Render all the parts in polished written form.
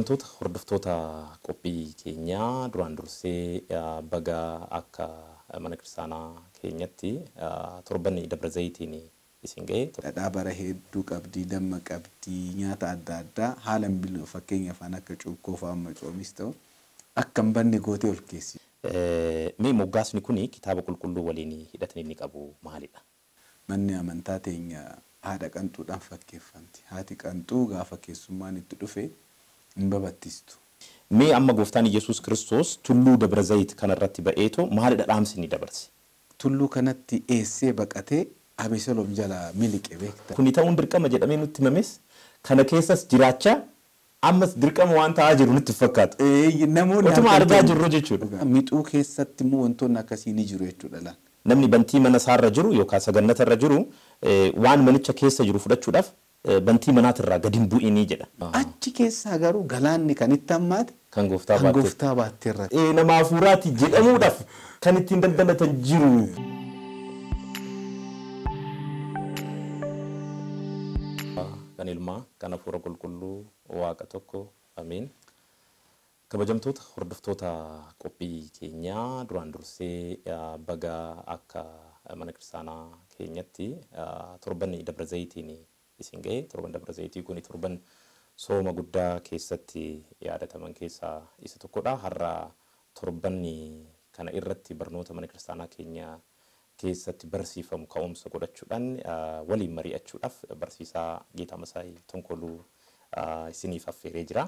Kabajamtoota hordoftoota qophii keenyaa duraan dursee baga akka mana kiristaanaa keenyatti torban Dabra Zayitiin isin ga'e. Dhadhaa bara hedduu qabdii, damma qabdii, nyaata adda addaa haala hin fakkeenya afaan akka cuukkoo fa'aa amma coomis ta'u akka hin banne gootee ol keessi. Mee moggaasni kuni kitaaba qulqulluu waliin hidhatan inni qabu maalidha? Manni amantaa teenya haadha qanxuudhaan fakkeeffamti. Haati qanxuu gaafa keessummaan itti dhufe hin babattistu. Mee amma gooftaan Yesuus Kiristoos tulluu Dabra Zayit kanarratti ba'eetoo maalidha dhaamsi inni dabarse? Tulluu kanatti eessee baqatee Abeseloom jalaa miliqe beekta. Kuni ta'uun dirqama jedhamee nutti himames kana keessas jiraachaa ammas dirqama waan ta'aa jiru nutti fakkaata. Namoonni Otuma argaa jirru jechuudha. Mixuu keessatti immoo wantoonni akkasii ni jiru jechuudha laal. Namni bantii mana isaarra jiru yookaan sagannatarra jiru waan manicha keessa jiru fudhachuudhaaf bantii manaatirraa gadi hin bu'inii jedha. Achi keessaa garuu galaanni kan itti hammaate Kan gooftaa kan baatte. gooftaa baatteerra. Nama hafuuraati jedhamuudhaaf kan ittiin daldalatan jiru. Kan ilmaa, kan hafuura qulqulluu, waaqa tokko, amiin. Kabajamtoota hordoftoota qophii keenyaa duraan dursee baga akka mana kiristaanaa keenyatti torban Dabra Zayitiin isin ga'e. Torban Dabra Zayitii kun torban sooma guddaa keessatti yaadataman keessaa isa tokkodha. Har'a torban kana irratti barnoota mana kiristaanaa keenya keessatti barsiifamu ka'umsa godhachuudhaan waliin mari'achuudhaaf barsiisaa Geetaa Masaayii Tonkoluu isiniif affeeree jira.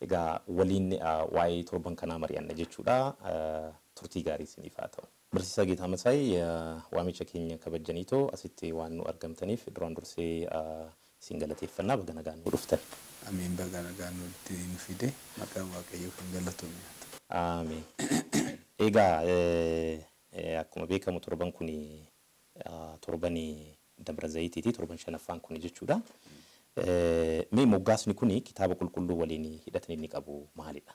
Egaa waliin waa'ee torban kanaa mari'anna jechuudha. Turtii gaarii isiniif haa ta'u. Barsiisaa Geetaa Masaayii, waamicha keenya kabajaniitoo asitti waan nu argamtaniif duraan dursee isin galateeffannaa, baga nagaan nu dhuftan. Amiin, baga nagaan nutti nu fide, maqaan Waaqayyoo kan galatoome haa ta'u. Amiin. Egaa akkuma beekamu torban kun torban Dabra Zayitiiti, torban shanaffaan kun jechuudha. Mee moggaasni kun kitaaba qulqulluu waliin hidhatan inni qabu maalidha?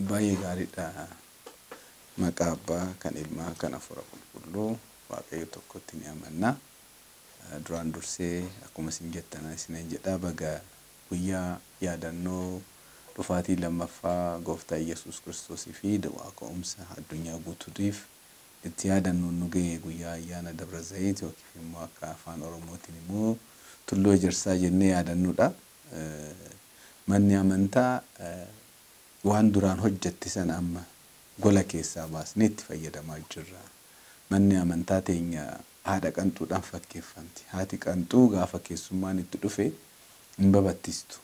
Baay'ee gaariidha. Maqaa abbaa kan ilmaa kan hafuura qulqulluu Waaqayyo tokkotti ni amanna. Duraan dursee akkuma isin jettan isiniin jedha, baga guyyaa yaadannoo dhufaatii lammaffaa gooftaa Yesuus Kiristoosii fi du'aa ka'umsa addunyaa guutuutiif itti yaadannoon nu ga'e guyyaa ayyaana Dabra Zayit yookiin immoo akka afaan Oromootiin immoo tulluu ejersaa jennee yaadannuudha. Manni amantaa waan duraan hojjette sana amma gola keessaa baasnee itti fayyadamaa jirra. Manni amantaa teenya haadha qanxuudhaan fakkeeffamti. Haati qanxuu gaafa keessummaan itti dhufe hin babattistu.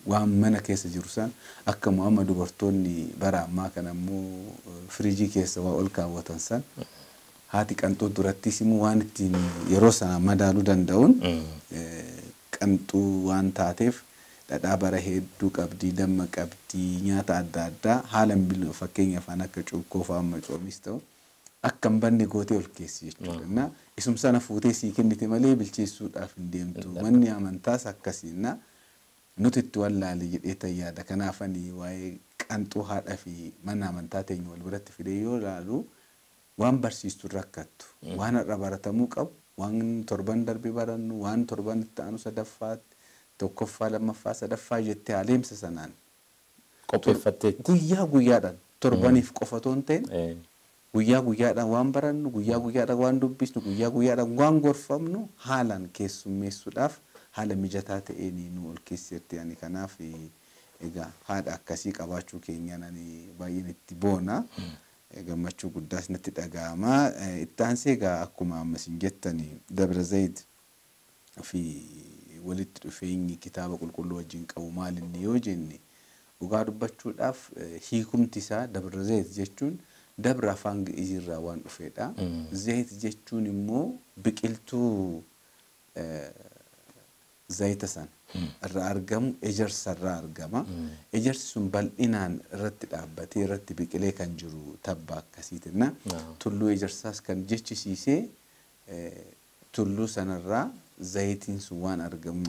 Waan mana keessa jiru san akkuma amma dubartoonni bara ammaa kana immoo firiijii keessa waa ol kaawwatan san, haati qanxuu durattis immoo waan ittiin yeroo sana madaaluu danda'uun qanxuu waan taateef dhadhaa bara hedduu qabdii, damma qabdii, nyaata adda addaa haala hin fakkeenya afaan akka cuukkoo fa'aa amma coomis ta'u akka hin banne gootee ol keessi jechuudha. Isum sana fuutee sii kennite malee bilcheessuudhaaf hin deemtu. Manni amantaas akkasiin nuti itti wallaale jedhee tayyaada. Kanaaf ani waa'ee qanxuu haadha fi mana amantaa teenya wal biratti fidee yoo ilaalu waan barsiistu rakkattu, waan har'a baratamuu qabu, waan torban darbe barannu, waan torban itti aanu sadaffaatti, tokkoffaa, lammaffaa, sadaffaa jettee adeemsa sanaan Qopheeffattee. Guyyaa guyyaadhaan, torbaniif qofa otoo hin ta'in, guyyaa guyyaadhaan waan barannu, guyyaa guyyaadhaan waan dubbisnu, guyyaa guyyaadhaan waan gorfamnu haalaan keessummeessuudhaaf haala mijataa ta'een nu ol keessatti. Ani kanaaf egaa haadha akkasii qabaachuu keenyaan ani baay'een itti boona. Gammachuu guddaas natti dhaga'ama. Itti aansee egaa akkuma amma isin jettani Dabra Zayit fi walitti dhufeenyi kitaaba qulqulluu wajjin qabu maal inni yoo jenne, dhugaa dubbachuudhaaf hiikumti isaa Dabra Zayit jechuun dabra afaan Gi'iziirraa waan dhufedha. Zayit jechuun immoo biqiltuu zayita sana irraa argamu, ejersa irraa argama. Ejersi sun bal'inaan irratti dhaabbatee irratti biqilee kan jiru tabba akkasiitina. Tulluu ejersaas kan jechisiisee tulluu sanarraa zayitiin sun waan argamu,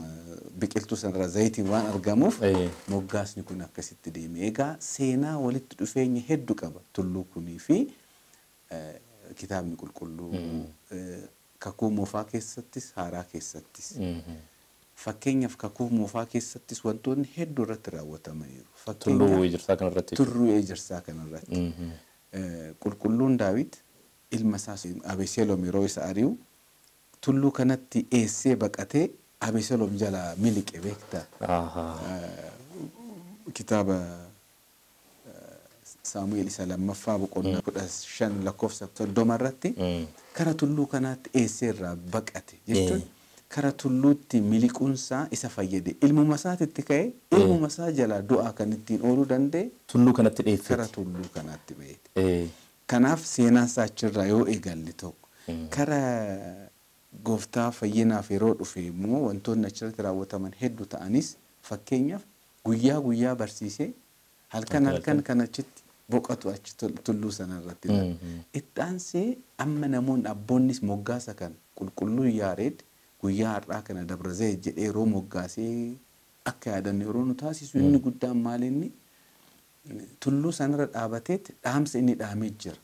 biqiltuu sanarraa zayitiin waan argamuuf moggaasni kun akkasitti deeme. Egaa seenaa walitti dhufeenya hedduu qaba tulluu kunii fi kitaabni qulqulluu, kakuu moofaa keessattis haaraa keessattis. Fakkeenyaaf kakuu moofaa keessattis wantoonni hedduu irratti raawwatamaniiru. Tulluu Ejersaa kanarratti. Tulluu Ejersaa kanarratti. Qulqulluun Daawit ilma isaa Abeseloom yeroo isa ari'u tulluu kanatti eessee baqatee Abeseloom jalaa miliqe beektaa. Kitaaba Saamu'eel isa lammaffaa boqonnaa 15 lakkoofsa 30 irratti kara tulluu kanaatti eessee irraa baqate jechuun kara tulluutti miliquunsaa isa fayyade. Ilmuma isaatitti ka'ee ilmuma isaa jalaa du'aa kan ittiin ooluu danda'e tulluu kanatti dheeffate. Kara tulluu kanaatti ba'eeti. Kanaaf seenaan isaa achirraa yoo eegalle tokko kara gooftaa fayyinaaf yeroo dhufe immoo wantoonni achirratti raawwataman hedduu ta'anis fakkeenyaaf guyyaa guyyaa barsiisee halkan halkan kan achitti boqotu achi tulluu sanarratti. Itti aansee amma namoonni abboonnis moggaasa kan qulqulluu Yaareed guyyaa har'aa kana Dabra Zayit jedhee yeroo moggaasee akka yaadannu yeroo nu taasisu inni guddaan maal inni tulluu sanarra dhaabateetti dhaamsa inni dhaamee jira.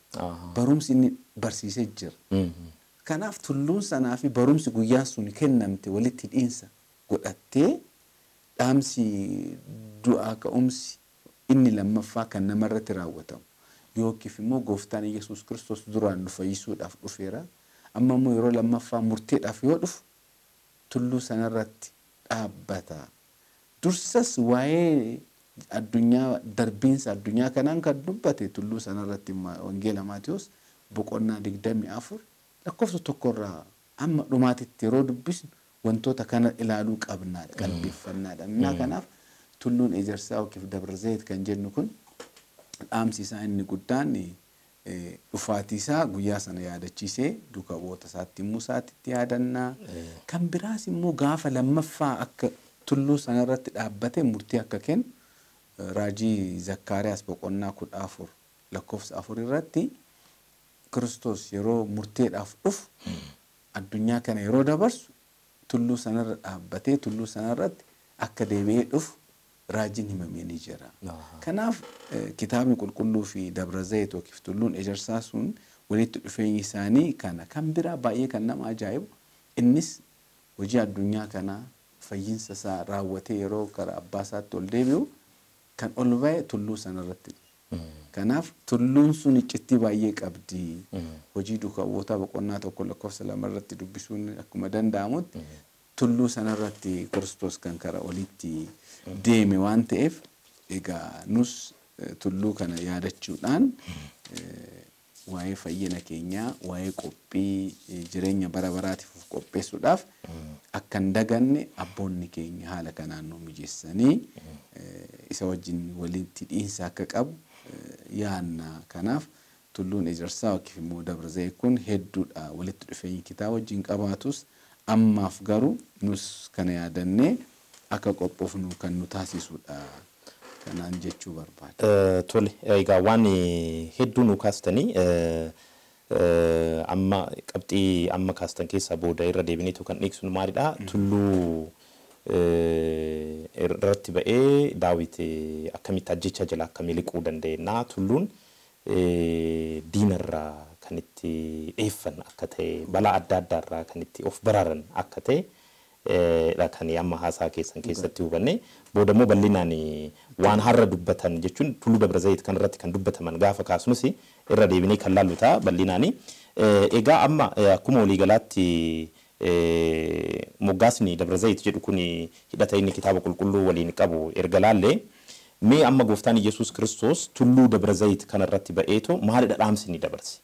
Barumsi inni barsiisee jira. Kanaaf tulluun sanaa fi barumsi guyyaan sun kennamte walitti hidhiinsa godhattee dhaamsi du'aa ka'umsi inni lammaffaa kan namarratti raawwatamu yookiif immoo gooftaan Yesuus Kiristoos duraan nu fayyisuudhaaf dhufeera. Amma immoo yeroo lammaffaa murteedhaaf yoo dhufu tulluu sanarratti dhaabbata. Dursas waa'ee addunyaa darbiinsa addunyaa kanaan kan dubbate tulluu sanarratti Wangeela Maatiyus boqonnaa 24 lakkoofsa 1 amma dhumaatitti yeroo dubbisnu wantoota kana ilaaluu qabnaadha, qalbeeffannaadha. Innaa kanaaf tulluun Ejersaa yookiif Dabra Zayit kan jennu kun dhaamsi isaa inni guddaan dhufaatii isaa guyyaa sana yaadachiisee duuka bu'oota isaatti immoo isaatti yaadannaa. Kan biraas immoo gaafa lammaffaa akka tulluu sanarratti dhaabbatee murtii akka kennu raajii Zakkaariyaas boqonnaa 14 lakkoofsa 4 irratti Kiristoos yeroo murteedhaaf dhufu addunyaa kana yeroo dabarsu tulluu sanarra dhaabbatee tulluu sanarratti akka deebi'ee dhufu raajiin himamee ni jira. Kanaaf kitaabni qulqulluu fi Dabra Zayit yookiif tulluun Ejersaa sun walitti dhufeenyi isaanii kana. Kan biraa baay'ee kan nama ajaa'ibu innis hojii addunyaa kanaa fayyinsa isaa raawwatee yeroo gara abbaa isaatti ol deebi'u kan ol ba'e tulluu sanarratti. Kanaaf tulluun sun iccittii baay'ee qabdi. Hojii duuka bu'ootaa boqonnaa 1 lakkoofsa 2 irratti dubbisuun akkuma danda'amutti tulluu sanarratti Kiristoos kan kara olitti deeme waan ta'eef egaa nus tulluu kana yaadachuudhaan waa'ee fayyina keenyaa, waa'ee qophii jireenya bara baraatiif of qopheessuudhaaf akka hin daganne abboonni keenya haala kanaan nu mijeessanii isa wajjin walitti dhiinsa akka qabu yaanna. Kanaaf tulluun Ejersaa yookiif immoo Dabra Zayit kun hedduudha walitti dhufeenyi kitaaba wajjin qabaatus ammaaf garuu nus kana yaadannee akka qophoofnu kan nu taasisudha. Kanaan jechuu barbaada. Tole, egaa waan hedduu nu kaastanii amma qabxii amma kaastan keessaa booda irra deebineetu kan dhiyeessinu maalidha? Tulluu irratti ba'ee Daawit akkamitti ajjecha jala akka miliquu danda'e tulluun diinarraa kan itti dheeffan akka ta'e balaa adda addaarraa kan itti of baraaran akka ta'e kan amma haasaa keessan keessatti hubanne booda immoo bal'inaan waan har'a dubbatan jechuun tulluu Dabra Zayit kan irratti kan dubbataman gaafa kaasnus irra deebinee kan laallu ta'a bal'inaan. Egaa amma akkuma waliigalaatti moggaasni Dabra Zayit jedhu kun hidhata inni kitaaba qulqulluu waliin qabu erga laallee mee amma gooftaan Yesuus Kiristoos tulluu Dabra Zayit kanarratti ba'eetoo maalidha dhaamsi inni dabarse?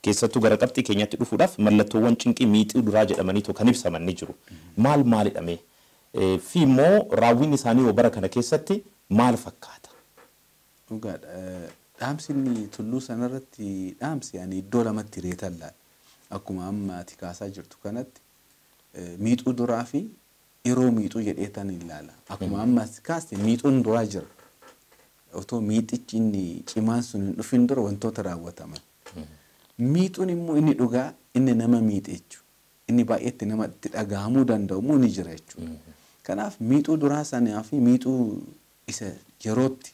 Keessattuu gara qabxii keenyatti dhufuudhaaf mallattoowwan cinqii miixuu duraa jedhamaniitoo kan ibsaman ni jiru. Maal maalidha mee? Fi immoo raawwiin isaanii bara kana keessatti maal fakkaata? Dhugaadha. Dhaamsi inni tulluu sanarratti dhaamsi ani iddoo lamatti reetan laala. Akkuma amma ati kaasaa jirtu kanatti miixuu duraa fi yeroo miixuu jedheetan ilaala. Akkuma amma ati kaaste miixuun duraa jira. Otoo miixichi inni cimaan sun hin dhufin dura wantoota raawwataman. Miixuun immoo inni dhugaa inni nama miixe jechuudha. Inni baay'eetti nama itti dhagahamuu danda'u immoo ni jira jechuudha. Kanaaf miixuu duraa sanaa fi miixuu isa yerootti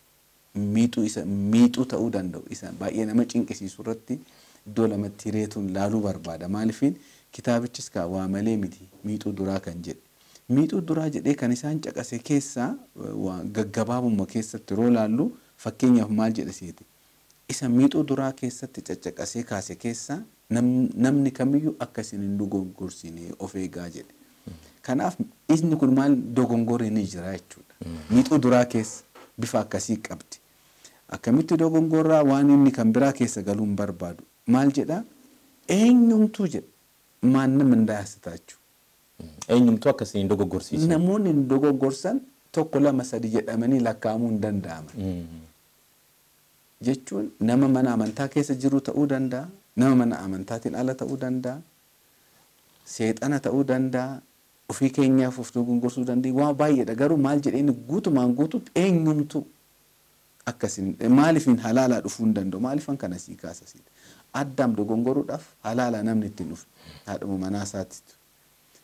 miixuu isa miixuu ta'uu danda'u isa baay'ee nama cinqisiisu irratti iddoo lamatti hireetuun laaluu barbaada. Maaliifin kitaabichis kaa waa malee miti miixuu duraa kan jedhe. Miixuu duraa jedhee kan isaan caqase keessaa gaggabaabuma keessatti yeroo laallu fakkeenyaaf maal jedhe seete? Isa miixuu duraa keessatti caccaqasee kaase keessaa namni kamiyyuu akka isin hin dogogorsine of eegaa jedhe. Kanaaf inni kun maal dogongorri ni jira jechuudha. Miixuu duraa keessa bifa akkasii qabdi. Akkamitti dogongorraa waan inni kan biraa keessa galuu hin barbaadu. Maal jedhaa? Eenyumtuu jedha. Maannam እንዳያስታችሁ. Eenyumtuu akka isin hin dogoggorsiisne. Namoonni hin dogoggorsan 1, 2, 3 jedhamanii lakkaa'amuu hin danda'aman. Jechuun nama mana amantaa keessa jiru ta'uu danda'a, nama mana amantaatiin ala ta'uu danda'a, seexana ta'uu danda'a, ofii keenyaaf of dogongorsuu danda'a. Waa baay'eedha. Garuu maal jedheen guutumaan guututti eenyumtuu akkasin maaliifin halaalaa dhufuu hin danda'u? Maaliifan kana sii kaasa siidha? Addaam dogongoruudhaaf halaalaa namni ittiin dhufe haadhuma manaa isaatiitu.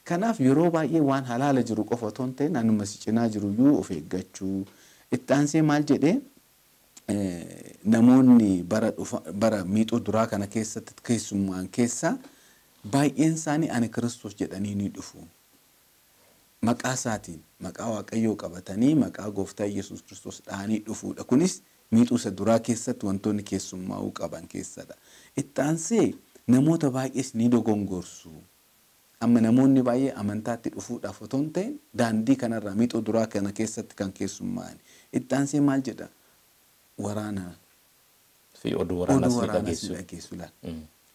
Kanaaf yeroo baay'ee waan halaala jiru qofa otoo hin ta'in anuma si cinaa jiru iyyuu of eeggachuu. Itti aansee maal jedhee namoonni bara miixuu duraa kana keessatti keessummaan keessaa baay'een isaanii ani Kiristoos jedhanii ni dhufu. Maqaa isaatiin maqaa Waaqayyoo qabatanii maqaa Gooftaa Yesuus Kiristoos dhahanii dhufuudha. Kunis miixuu isa duraa keessatti wantoonni keessummaa'uu qaban keessadha. Itti aansee namoota baay'ees ni dogongorsu. Amma namoonni baay'ee amantaatti dhufuudhaaf otoo hin ta'in daandii kanarraa miixuu duraa kana keessatti kan keessummaa'an. Itti aansee maal jedha? Waraana fi oduu waraanaas ni dhageessu.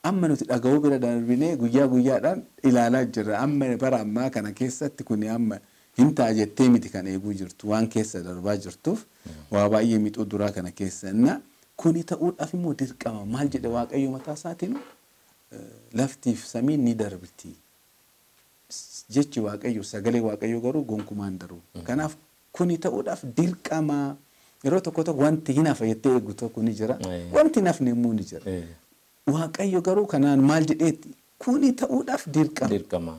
Amma nuti dhaga'uu bira darbinee guyyaa guyyaadhaan ilaalaa jirra. Amma bara ammaa kana keessatti kuni amma hin ta'a jettee miti kan eeguu jirtu waan keessa darbaa jirtuuf waa baay'ee miixuu duraa kana keessa. Inna kuni ta'uudhaaf immoo dirqama. Maal jedhe Waaqayyo mataa isaatiin laftiif samiin ni darbiti. Jechi Waaqayyo sagalee Waaqayyo garuu gonkumaa hin darbu. Kanaaf kuni ta'uudhaaf dirqama. Yeroo tokko tokko wanti hin hafa jettee eeggu tokko ni jira. Wanti hin hafne immoo ni jira. Waaqayyo garuu kanaan maal jedheetti kuni ta'uudhaaf dirqama.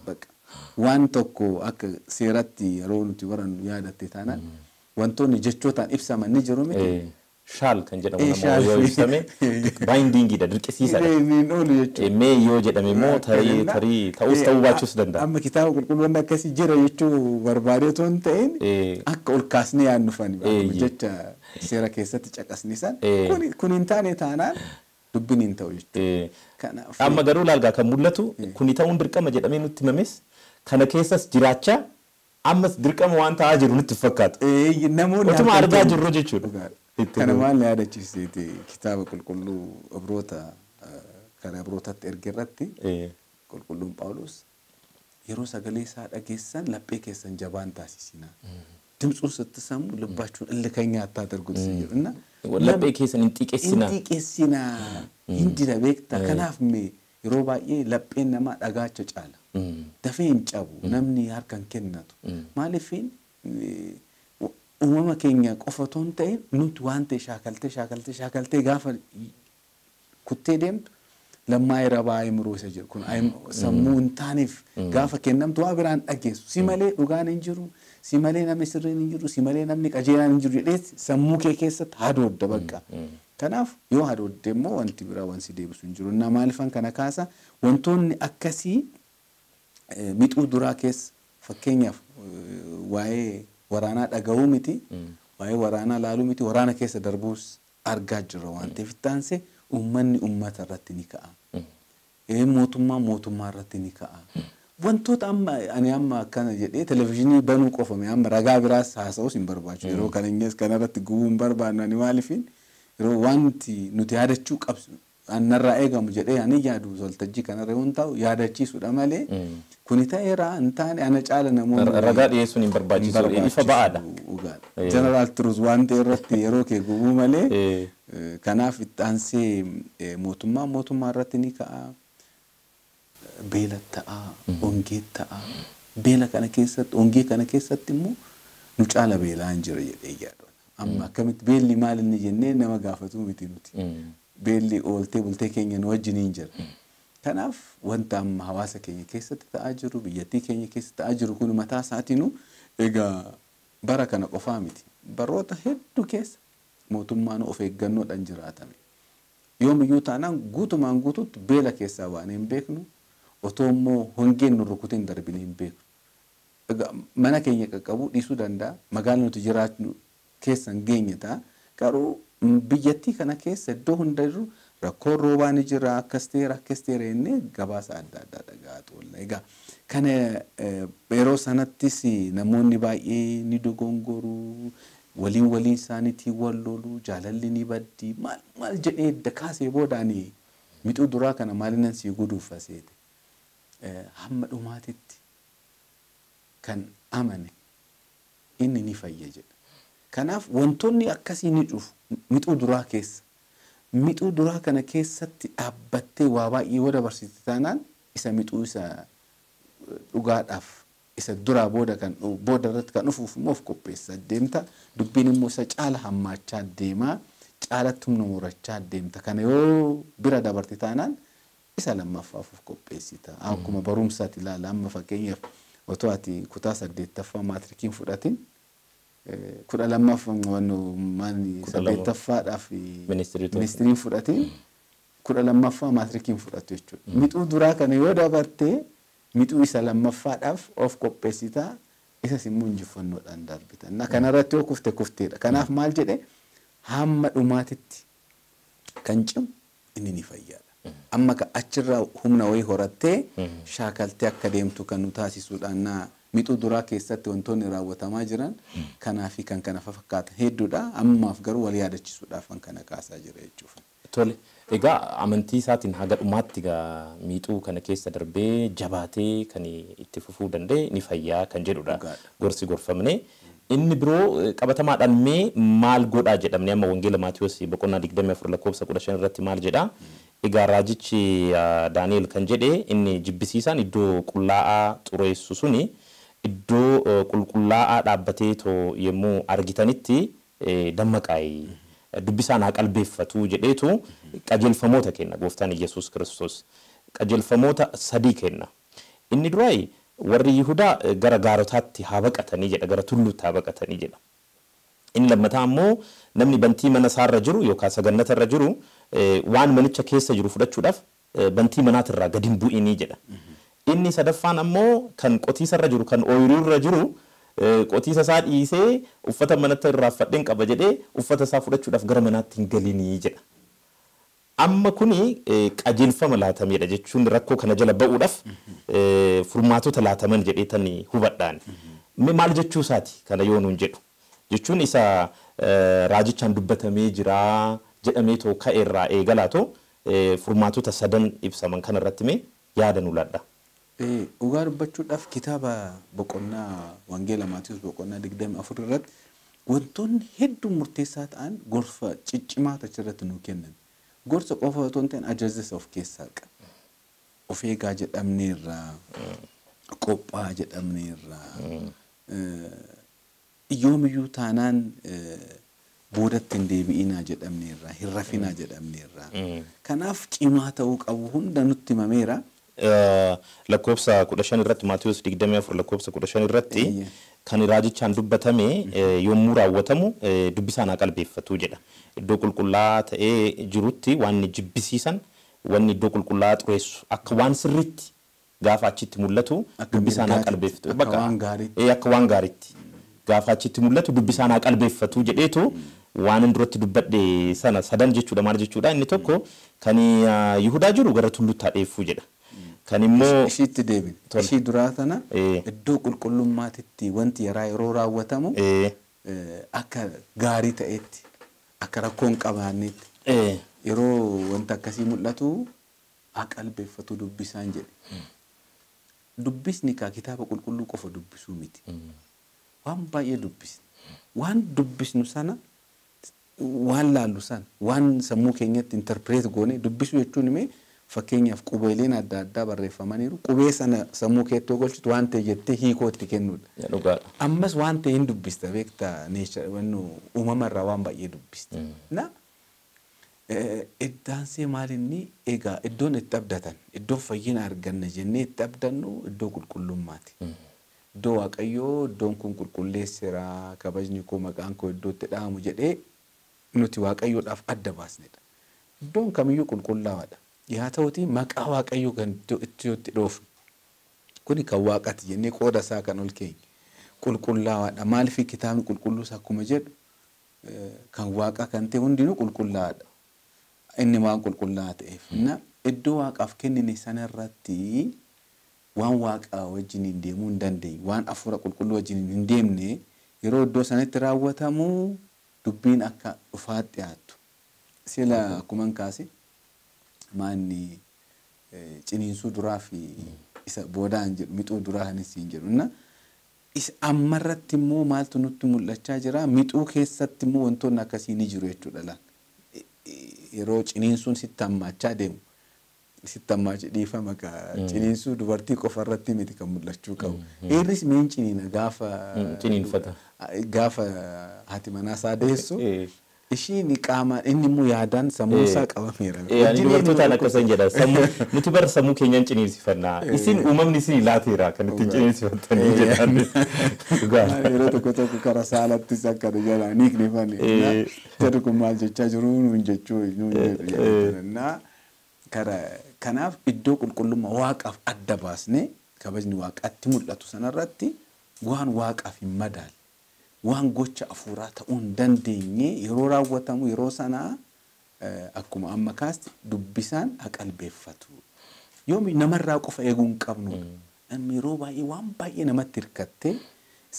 Waan tokko akka seeratti yeroo nuti barannu yaadatte taanaan wantoonni jechootaan ibsaman ni jiru miti. Shaal kan jedhamu nama yoo ibsame baayindiingiidha dirqisiisadha. Mee yoo jedhame immoo tarii ta'us ta'uu baachuus danda'a. Amma kitaaba qulqulluun akkasii jira jechuu barbaadee otoo hin ta'in akka ol kaasnee yaadnu jecha seera keessatti caqasni san kun hin taane taanaan dubbiin hin ta'u jechuudha. Amma garuu laalgaa kan mul'atu kuni ta'uun dirqama jedhamee nutti himames kana keessas jiraachaa ammas dirqama waan ta'aa jiru nutti fakkaata. Namoonni otuma argaa jirru jechuudha. Kana maal na yaadachiiseeti kitaaba qulqulluu Ibroota karaa Ibrootatti erge irratti qulqulluun Phaawulos yeroo sagalee isaa dhageessan laphee keessan jabaan taasisina. ድምፁን ስትሰሙ ልባችሁን እልከኛ አታደርጉት ሲል እና laphee keessan hin xiiqessinaa. Hin xiiqessinaa. Hin dida beektaa. Kanaaf mee yeroo baay'ee lapheen namaa dhagaacha caala. Dafee hin cabu. Namni harka hin kennatu. Maaliifin uumama keenya qofa otoo hin ta'in nuti waan ta'e shaakaltee shaakaltee shaakaltee gaafa kuttee deemtu lammaa irra ayimroo isa jedhu kun sammuu hin taaneef gaafa kennamtu waa biraan dhageessu. Si malee dhugaan hin jiru, si malee namni sirriin hin jiru, si malee namni qajeelaan hin jiru jedhee sammuu kee keessatti hadoodda bakka. Kanaaf yoo hadoodde immoo wanti biraa wanti si deebisu hin jiru. Innaa maalifan kana kaasa wantoonni akkasii mixuu duraa keessa fakkeenyaaf waa'ee waraanaa dhaga'uu miti, waa'ee waraanaa laaluu miti, waraana keessa darbuus argaa jirra waan ta'eef itti aansee uummanni uummata irratti ni ka'a. Mootummaan mootummaa irratti ni ka'a. Wantoota amma ani amma akkana jedhee televizyiinii banuu qofame amma ragaa biraas haasa'uus hin barbaachisu. Yeroo kana innis kana irratti gubuu hin barbaannu ani maaliifin yeroo wanti nuti yaadachuu qabnu annarraa eegamu jedhee ani yaadu waltajjii kanarra yoo ta'u yaadachiisuudha malee kuni ta'eera hin taane ana caala namoonni Ragaa dhiyeessuun hin barbaachisu ifa ba'aadha. Jeneraal Turuus waan ta'e irratti yeroo kee gubuu malee kanaaf itti aansee mootummaa mootummaa irratti ni ka'a. Beela ta'a, hongee ta'a. Beela kana keessatti, hongee kana keessatti immoo nu caala beelaan jira jedhee yaadu. Amma akkamitti beelli maal inni jennee nama gaafatu miti nuti. Beelli ooltee bultee keenya nu wajjiniin jira. Kanaaf wanta amma hawaasa keenya keessatti ta'aa jiru, biyyattii keenya keessatti ta'aa jiru kun mataa isaatiinuu egaa bara kana qofaa miti. Baroota hedduu keessa mootummaan of eeggannoodhaan jiraatame. Yoomiyyuu taanaan guutumaan guutuutti beela keessaa waan hin beeknu otoo immoo hongeen nu rukuteen darbinee hin beeknu. Mana keenya qaqqabuu dhiisuu danda'a. Magaalaa nuti jiraannu keessa hin geenye ta'a. Garuu biyyattii kana keessa iddoo hunda jiru rakkoon roobaa ni jira, akkas ta'eera akkas ta'eera jennee gabaasa adda addaa dhaga'aa oolla. Egaa kana yeroo sanattis namoonni baay'ee ni dogongoru, waliin waliin isaaniitiin wal lolu, jaalalli ni baddi, maal maal jedhee edda kaasee boodaan mixuu duraa kana maalinan sii guduufa seete. Hamma dhumaatitti kan amane inni ni fayya jedha. Kanaaf wantoonni akkasii ni dhufu mixuu duraa keessa. Mixuu duraa kana keessatti dhaabbattee waa baay'ee yoo dabarsite taanaan isa mixuu isa dhugaadhaaf isa duraa booda kan booda irratti kan dhufuuf immoo of qopheessa deemta. Dubbiin immoo isa caala hammaachaa deemaa, caalatti humna murachaa deemta. Kana yoo bira dabarte taanaan isa lammaffaaf of qopheessita. Akkuma barumsaatti ilaala amma fakkeenyaaf otoo ati kutaa 8ffaa maatirikiin fudhatin 12ffaa 8ffaadhaaf ministiriin fudhatin 12ffaa maatirikiin fudhatu jechuudha. Mixuu duraa kana yoo dabarte mixuu isa lammaffaadhaaf of qopheessita, isas immoo injifannoodhaan darbita. Kanarratti yoo kufte kufteedha. Kanaaf maal jedhe hamma dhumaatitti kan cimu inni ni fayyaadha. Amma achirraa humna wayii horattee shaakaltee akka deemtu kan nu taasisuudhaan mixuu duraa keessatti wantoonni raawwatamaa jiran kanaa fi kan kana fakkaatan hedduudha. Ammaaf garuu wal yaadachiisuudhaaf kan kana kaasaa jira jechuudha. Tole, egaa amantii isaatiin haga dhumaatti egaa mixuu kana keessa darbee jabaatee kan itti fufuu danda'e ni fayyaa kan jedhudha. Gorsi gorfamne. Inni biroo qabatamaadhaan mee maal godhaa jedhamne amma Wangeela Maatiyuus boqonnaa 24 lakkoofsa 15 irratti maal jedhaa? Egaa raajichi Daani'el kan jedhe inni jibbisiisaan iddoo qullaa'aa xureessu suni iddoo qulqullaa'aa dhaabbatee too yommuu argitanitti dammaqaayi. Dubbisaan haa qalbeeffatu jedheetu qajeelfamoota kenna gooftaan Iyyasuus Kiristoos. Qajeelfamoota 3 kenna. Inni duraayi warri Yihudaa gara gaarotaatti haa baqatanii jedha, gara tulluutti haa baqatanii jedha. Inni lammataa immoo namni bantii mana isaarra jiru yookaan sagannatarra jiru waan manicha keessa jiru fudhachuudhaaf bantii manaatirraa gadi hin bu'inii jedha. Inni sadaffaan ammoo kan qotiisarra jiru, kan ooyiruurra jiru qotiisa isaa dhiisee uffata manatti irraa uffadheen qaba jedhee uffata isaa fudhachuudhaaf gara manaatti hin galinii jedha. Amma kuni qajeelfama laatameedha jechuun rakkoo kana jala ba'uudhaaf furmaatota laataman jedheetan hubadhaan. Maal jechuu isaati kana yoo nuun jedhu? Jechuun isa raajichaan dubbatamee jira jedhamee too ka'eerraa eegalaatoo furmaatota 3 ibsaman kanarratti mee yaada nu laadha. Dhugaa dubbachuudhaaf kitaaba boqonnaa Wangeela Maatiyuus boqonnaa 24 irratti wantoonni hedduun murteessaa ta'an gorsa ciccimaa achirratti nu kennan. Gorsa qofa otoo hin ta'in ajajas of keessaa qaba. Of eegaa jedhamneerra, qophaa'aa jedhamneerra, yoomiyyuu taanaan boodatti hin deebi'inaa jedhamneerra, hin rafinaa jedhamneerra. Kanaaf cimaa ta'uu qabu hunda nutti himameera. Lakkoofsa 15 irratti Maatiyuus 24 lakkoofsa 15 irratti kan raajichaan dubbatame yommuu raawwatamu dubbisaan haa qalbeeffatu jedha. Iddoo qulqullaa'aa ta'ee jirutti waan jibbisiisan, wanni iddoo qulqullaa'aa xureessu akka waan sirriitti gaafa achitti mul'atu dubbisaan haa qalbeeffatu. Akka waan gaariitti gaafa achitti mul'atu dubbisaan haa qalbeeffatu jedheetu waan inni duratti dubbadhe sana sadan jechuudha. Maal jechuudha? Inni tokko kan Yihudaa jiru gara tulluutti haa dheeffuu jedha. Kan immoo ishiitti deebine. Ishii duraa tana iddoo qulqullummaatitti wanti yeroo raawwatamu akka gaarii ta'etti akka rakkoo hin qabaannetti yeroo wanta akkasii mul'atu haa qalbeeffatu dubbisaan jedhe. Dubbisni kaa kitaaba qulqulluu qofa dubbisuu miti. Waan baay'ee dubbisni. Waan dubbisnu sana waan laallu sana waan sammuu keenyatti interpreet goone dubbisuu jechuun imee fakkeenyaaf qubeeleen adda addaa barreeffamaniiru. Qubee sana sammuu keettoo galchitu waan ta'e jettee hiikoo itti kennuudha. Ammas waan ta'e hin dubbista beektaa uumama irraa waan baay'ee dubbista. Na iddaansee maalinni egaa iddoon itti abdatan iddoon fayyina arganna jennee itti abdannu iddoo qulqullummaati. Iddoo Waaqayyoo iddoon kun qulqulleesseera kabajni koo maqaan koo iddoo itti dhaamu jedhee nuti Waaqayyoodhaaf adda baasnedha. Iddoon kamiyyuu qulqullaa'aadha. Yaa ta'uti maqaa Waaqayyoo kan itti dhoofnu Kuni kan waaqaati jennee qooda isaa kan ol keenye qulqullaa'aadha. Maaliif kitaabni qulqulluus akkuma jedhu kan waaqaa kan ta'e hundinuu qulqullaa'aadha. Inni waan qulqullaa'aa ta'eef. Iddoo waaqaaf kennine sanarratti waan waaqaa wajjin hin deemuu hin dandeenye, waan hafuura qulqulluu wajjin hin deemne yeroo iddoo sanatti raawwatamu dubbiin akka dhufaatti dhiyaattu. Sila akkuma kaase maanni ciniinsuu duraa fi isa boodaan jedhu mixuu duraa kanis hin jedhu. Isa ammarratti immoo maaltu nutti mul'achaa jira? Mixuu keessatti immoo wantoonni akkasii ni jiru jechuudha laal. Yeroo ciniinsuun sitti hammaachaa deemu. Sitti hammaachaa dhiifama ciniinsuu dubartii qofa irratti miti kan mul'achuu qabu. Dhiirris miin ciniina gaafa ciniinfata. Gaafa haati manaa isaa deessu. Ishiin qaama inni immoo yaadaan sammuu isaa qabameera. Ani dubartootaan akkasan jedha. Nuti bara sammuu keenyaan ciniinsifannaa. Isin uumamni isin laateera kan ittiin ciniinsifattanii jedhan. Yeroo tokko tokko karaa saalattis akka jedhan niiknifani. Jedhu kun maal jechaa jiru nuun jechuu nuun jedhu. Kanaaf iddoo qulqullummaa waaqaaf adda baasnee kabajni waaqaatti mul'atu sanarratti waan waaqaaf hin madaalle. Waan gocha afuuraa ta'uu hin dandeenye yeroo raawwatamu yeroo sanaa akkuma amma kaasti dubbisaan haqalbeeffatu. Yoomi namarraa qofa eeguu hin qabnudha. Namni yeroo baay'ee waan baay'ee namatti hirkattee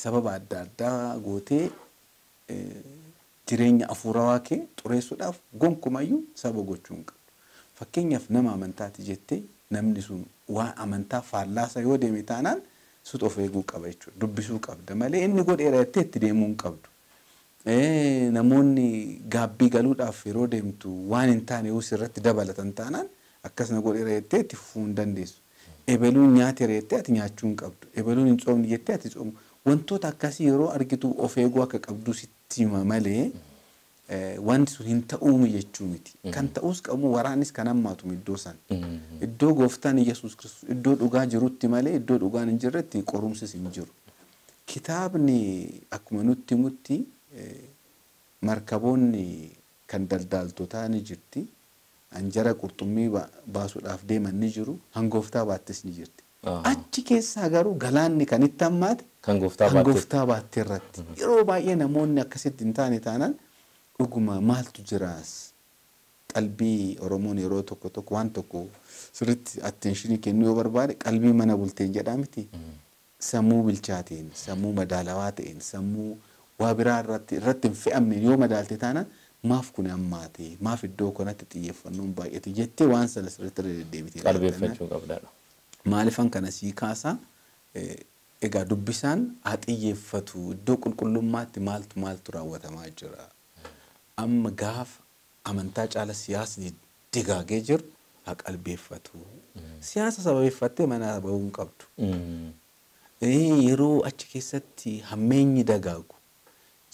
sababa adda addaa gootee jireenya afuurawaa kee xureessuudhaaf gonkumayyuu sababa gochuu hin qabdu. Fakkeenyaaf nama amantaati jettee namni sun waan amantaa faallaasa yoo deeme taanaan sut of eeguu qaba jechuudha. Dubbisuu qabda malee inni godheera jettee itti deemuu hin qabdu. Namoonni gaabbii galuudhaaf yeroo deemtu waan hin taane yoo sirratti dabalatan taanaan akkasuma godheera jettee itti fufuu hin dandeessu. Ebeluun nyaateera jettee ati nyaachuu hin qabdu. Ebeluun hin tsoomne jettee ati tsoomu. Wantoota akkasii yeroo argitu of eeguu akka qabdu sitti hima malee wanti sun hin ta'uumi jechuu miti. Kan ta'uus qabu waraannis kan hammaatu iddoo san. Iddoo gooftaan Yesuus Kiristoos iddoo dhugaa jirutti malee iddoo dhugaan hin jirretti qorumsis hin jiru. Kitaabni akkuma nutti himutti markaboonni kan daldaaltotaa ni jirti. Anjara qurxummii baasuudhaaf deeman ni jiru. Hangooftaa baattis ni jirti. Achi keessaa garuu galaanni kan itti hammaate kan gooftaa baatte irratti. Yeroo baay'ee namoonni akkasitti hin taane taanaan dhuguma maaltu jiraas qalbii Oromoon yeroo tokko tokko waan tokko sirriitti atteenshinii kennuu yoo barbaade qalbii mana bulteen jedhaa miti. Sammuu bilchaateen, sammuu madaalawaa ta'een, sammuu waa biraa irratti hin fe'amne yoo madaalte taanaan maaf kun hammaate, maaf iddoo kanatti xiyyeeffannoon baay'ate jettee waan sana sirriitti irra deddeebitee qalbeeffachuu qabdaadha. Maalifan kana sii kaasaa egaa dubbisaan haa xiyyeeffatu iddoo qulqullummaatti maaltu maaltu raawwatamaa jira. Amma gaafa amantaa caala siyaasni digaagee jiru haa qalbeeffatu. Siyaasa sababeeffattee mana bahuu hin qabdu. Yeroo achi keessatti hammeenyi dagaagu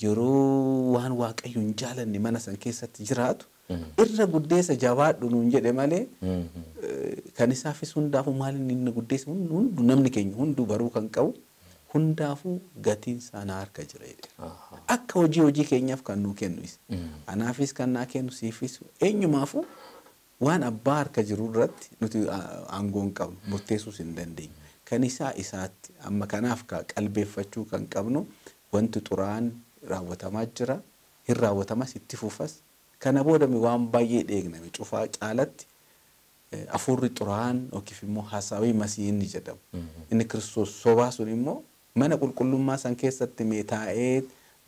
yeroo waan waaqayyo hin jaalanne mana san keessatti jiraatu irra guddeessa jabaadhu nuun jedhe malee kan isaafis hundaafuu maal inni guddeessa hundu namni keenya hunduu baruu kan qabu hundaafuu gatiin isaa na harka jira jedhe. Akka hojii hojii keenyaaf kan nuu kennu isa. Anaafis kan naa kennu siifis eenyumaafuu waan abbaa harka jiru irratti nuti aangoo hin qabnu murteessuus hin dandeenyu. Kan isaa isaatti amma kanaaf qalbeeffachuu kan qabnu wanti xuraa'aan raawwatamaa jira. Hin raawwatamas itti fufas. Kana booda waan baay'ee dheegname cufaa caalatti hafuurri xuraa'aan yookiif immoo hasaawii masii inni jedhamu. Inni Kiristoos sobaa sun immoo mana qulqullummaa san keessatti mee taa'ee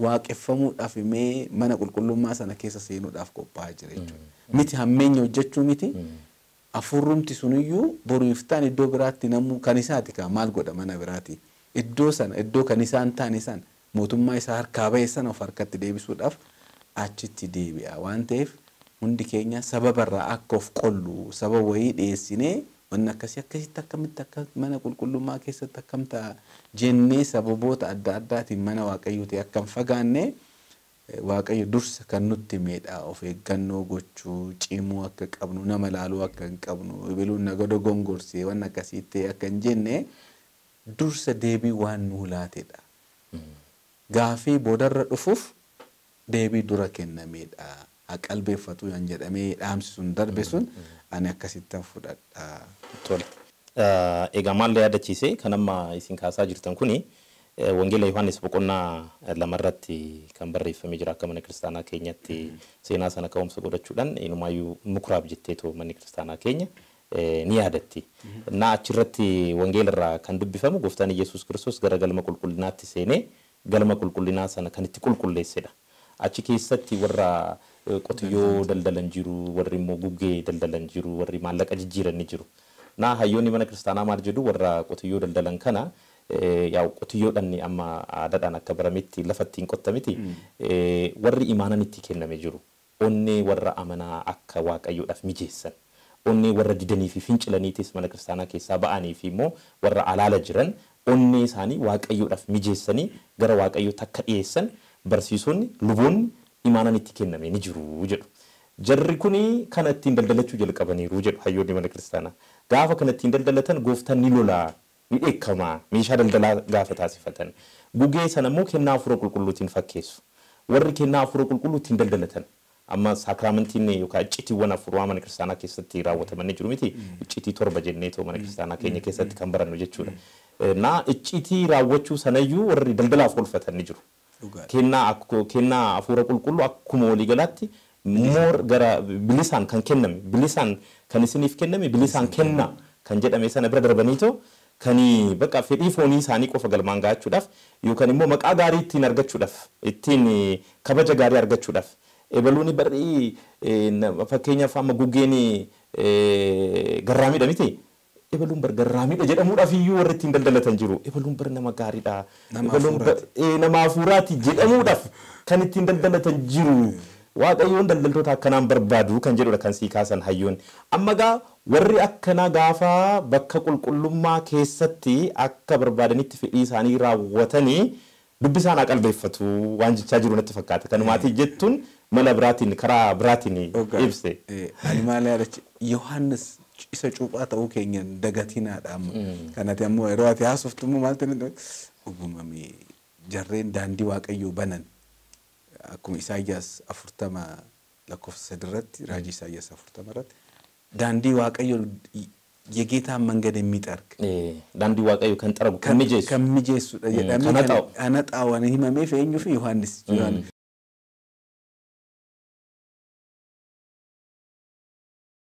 waaqeffamuudhaaf mee mana qulqullummaa sana keessa seenuudhaaf qophaa'aa jira jechuudha. Miti hammeenya hojjechuu miti. Hafuurrumti suniyyuu boru iftaan iddoo biraatti namuu kan isaati kaa maal godha mana biraati. Iddoo sana iddoo kan isaan taane sana mootummaa isaa harkaa bahe sana of harkatti deebisuudhaaf achitti deebi'a waan ta'eef hundi keenya sababarraa akka of qollu sababa wayii dhiyeessinee wanni akkasii akkasitti akkamitti akka mana qulqullummaa keessatti akkam ta'a jennee sababoota adda addaatiin mana waaqayyoo ta'e akka hin fagaanne waaqayyo dursa kan nutti miidha of eeggannoo gochuu cimuu akka qabnu nama laaluu akka hin qabnu ebeluun naga dogongorsee waan akkasii ta'e akka hin jenne dursa deebii waan nuu laatedha. Gaafii boodarra dhufuuf deebii dura kennamedha. Haa qalbeeffatu yan jedhamee dhaamsi sun darbe sun ani akkasittan fudhadha. Tole. Egaa maal yaadachiise kan amma isin kaasaa jirtan kuni Wangeela Yohaannis boqonnaa 2 irratti kan barreeffamee jira. Akka mana kiristaanaa keenyatti seenaa sana ka'umsa godhachuudhaan inumaayyuu mukuraab jetteetoo manni kiristaanaa keenya ni yaadatti. Na achirratti wangeela irraa kan dubbifamu gooftaan Yesuus Kiristoos gara galma qulqullinaatti seenee galma qulqullinaa sana kan itti qulqulleessedha. Achi keessatti warra qotiyyoo daldalan jiru, warri immoo gugee daldalan jiru, warri maallaqa jijjiiran ni jiru. Na hayyoonni mana kiristaanaa maal jedhu? Warra qotiyyoo daldalan kana, yaa qotiyyoodhaan amma aadaadhaan akka barametti lafa ittiin qottamiti, warri imaanan itti kenname jiru. Onnee warra amanaa akka Waaqayyoodhaaf mijeessan. Onnee warra didanii fi fincilaniitis mana kiristaanaa keessaa ba'anii fi immoo warra alaala jiran onnee isaanii Waaqayyoodhaaf mijeessanii gara Waaqayyootti akka dhiyeessan barsiisonni, luboonni imaanan itti kenname ni jiru jedhu. Jarri kuni kana ittiin daldalachuu jalqabaniiru jedhu hayyoonni mana kiristaanaa. Gaafa kana ittiin daldalatan gooftaan ni lolaa, ni dheekkama, meeshaa daldalaa gaafa taasifatan. Gugee sana immoo kennaa Hafuura Qulqulluutiin fakkeessu. Warri kennaa Hafuura Qulqulluu ittiin daldalatan. Amma saakraamantiin yookaan iccitiiwwan hafuuraa mana kiristaanaa keessatti raawwataman ni jiru miti. Iccitii torba jenneetoo mana kiristaanaa keenya keessatti kan barannu jechuudha. Na iccitii raawwachuu sanayyuu warri daldalaaf oolfatan ni jiru. Kennaa Hafuura Qulqulluu akkuma waliigalaatti moor gara bilisaan kan kenname, bilisaan kan isiniif kenname bilisaan kennaa kan jedhame sana bira darbaniitoo kan bakka fedhii foonii isaanii qofa galmaan ga'achuudhaaf yookaan immoo maqaa gaarii ittiin argachuudhaaf, ittiin kabaja gaarii argachuudhaaf, ebaluuni barrii fakkeenyaaf amma gugeen garraamiidha miti. Ebaluun bar garraamiidha jedhamuudhaaf iyyuu warri ittiin daldalatan jiru. Ebaluun bar nama gaariidha. Nama hafuuraati jedhamuudhaaf kan ittiin daldalatan jiru. Waaqayyoon daldaltoota akkanaan barbaadu kan jedhudha kan sii kaasan hayyoonni. Amma gaa warri akkanaa gaafa bakka qulqullummaa keessatti akka barbaadanitti fedhii isaanii raawwatanii dubbisaan haa qalbeeffatu waan jechaa jiru natti fakkaata. Kanumaatii jettuun mala biraatiin, karaa biraatiin ibse. Ani maal yaadachi, Yohaannis isa cuuphaa ta'uu keenya dagatinaadha amma. Kanati ammoo yeroo ati haasoftu immoo maaltu dhugumame, jarreen daandii Waaqayyoo banan akkuma Isaayyaas 40 lakkoofsa 3 irratti, raajii Isaayyaas 40 irratti, daandii Waaqayyoo የጌታን መንገድ የሚጠርግ Daandii Waaqayyoo kan xaragu, kan mijeessu. Kan mijeessudha jedhamee Kan haxaa'u. Kan haxaa'u himameef eenyuuf? Yohaannis.